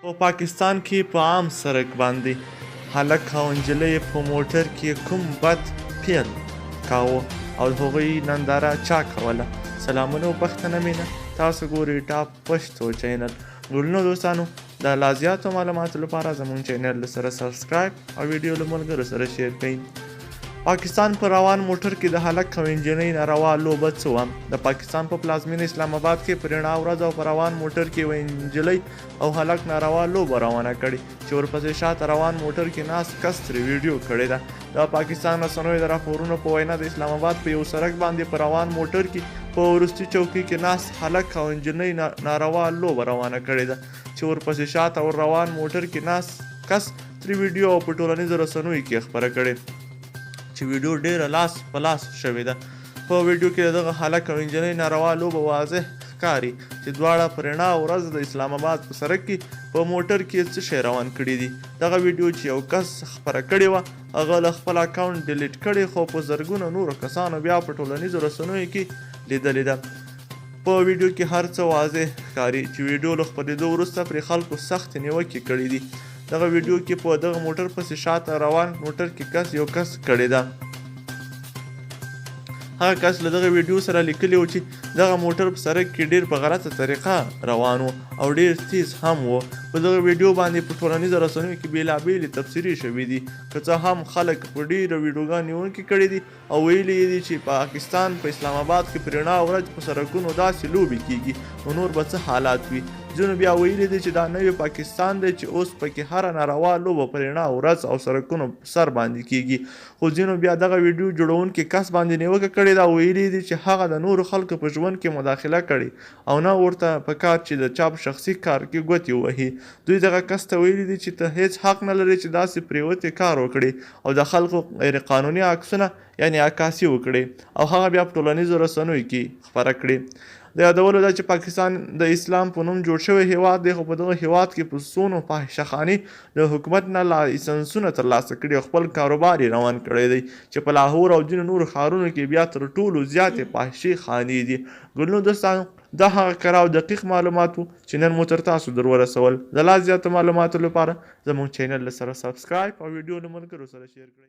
په پاکستان کې په عام سرک باندې هلک او نجلۍ په موټر کې کوم بد پیل کاوه او د هغوی ننداره چا کوله؟ سلامونه او پښتنه مینه، تاسو ګورئ ټاپ پښتو چینل. ګلونو دوستانو، د لا زیاتو معلوماتو لپاره زموږ چینل له سره سبسکرایب او ویډیو له ملګرو سره شیر کړئ. پاکستان په روان موټر کې د هلک او انجنۍ ناروا لوبه څه وه؟ د پاکستان په پلازمینه اسلام اباد کې په رڼا ورځ او په روان موټر کې یوه انجلۍ او هلک ناروا لوبه روانه کړې چې ورپسې شاته روان موټر کې ناست کس ترې ویډیو کړې ده. د پاکستان رسنیو د راپورونو په وینا، د اسلام اباد په یو سرک باندې په روان موټر کې په وروستي چوکۍ کې ناست هلک او نجلۍ ناروا لوبه روانه کړې ده چې ورپسې شاته ور روان موټر کې ناست کس ترې ویډیو او په ټولنیزو رسنیو کې خپره کړې چې ویډیو ډیره لاس په لاس شوې ده. په ویډیو کې د دغه هلک او نجلۍ ناروا لوبه واضح ښکاري چې دواړه په رڼا ورځ د اسلام اباد په سرک کې په موټر کې څه شی روان کړي دي. دغه ویډیو چې یو کس خپره کړې وه، هغه له خپل اکاونټ ډیلیټ کړې، خو په زرګونه نورو کسانو بیا په ټولنیزو رسنیو کې لیدلې ده. په ویډیو کې هر څه واضح ښکاري چې ویډیو له خپرېدو وروسته پرې خلکو سختې نیوکې کړې دي. دغه ویډیو کې په دغه موټر پسې شاته روان موټر کې کس یو کس کړې ده. هغه کس له دغه ویډیو سره لیکلي و چې دغه موټر په سرک کې ډیر په غلطه طریقه روان و او ډیر تیز هم و. په دغه ویډیو باندې په ټولنیزو رسنیو کې بیلابیلې تبصرې شوې دي. که څه هم خلک په ډیرو ویډیوګانو نیوکې کړې دي او ویلي یې دي چې پاکستان په اسلام اباد کې په رڼا ورځ په سرکونو داسې لوبې کیږي نو نور به څه حالات وي. ځینو بیا ویلي دي چې دا نوی پاکستان دی چې اوس پکې هره ناروا لوبه په رڼا ورځ او سرکونو په سر باندې کیږي. خو ځینو بیا دغه ویډیو جوړونکي کس باندې نیوکه کړې ده او ویلي دي چې هغه د نورو خلکو په ژوند کې مداخله کړې او نه ورته په کار چې د چا په شخصي کار کې ګوتې ووهي. دوی دغه کس ته ویلي دي چې ته هیڅ حق نه لرې چې داسې پریوتې کار وکړې او د خلکو غیرقانوني عکسونه یعنې عکاسي وکړې او هغه بیا په ټولنیزو رسنیو کې خپره کړې. د یادولو ده چې پاکستان د اسلام په نوم جوړ شوی هیواد دی، خو په دغه هیواد کې په سونو فاحشه خانې د حکومت نه لایسنسونه ترلاسه کړي او خپل کاروبار یې روان کړی دی چې په لاهور او ځینو نورو ښارونو کې بیا تر ټولو زیاتې فاحشې خانې دي. ګلونو دوستانو، دا هغه کره او دقیق معلومات وو چې نن مو تر تاسو در ورسول. د لا زیاتو معلوماتو لپاره زموږ چینل له سره سبسکرایب او ویډیو له ملګرو سره شیر کړئ.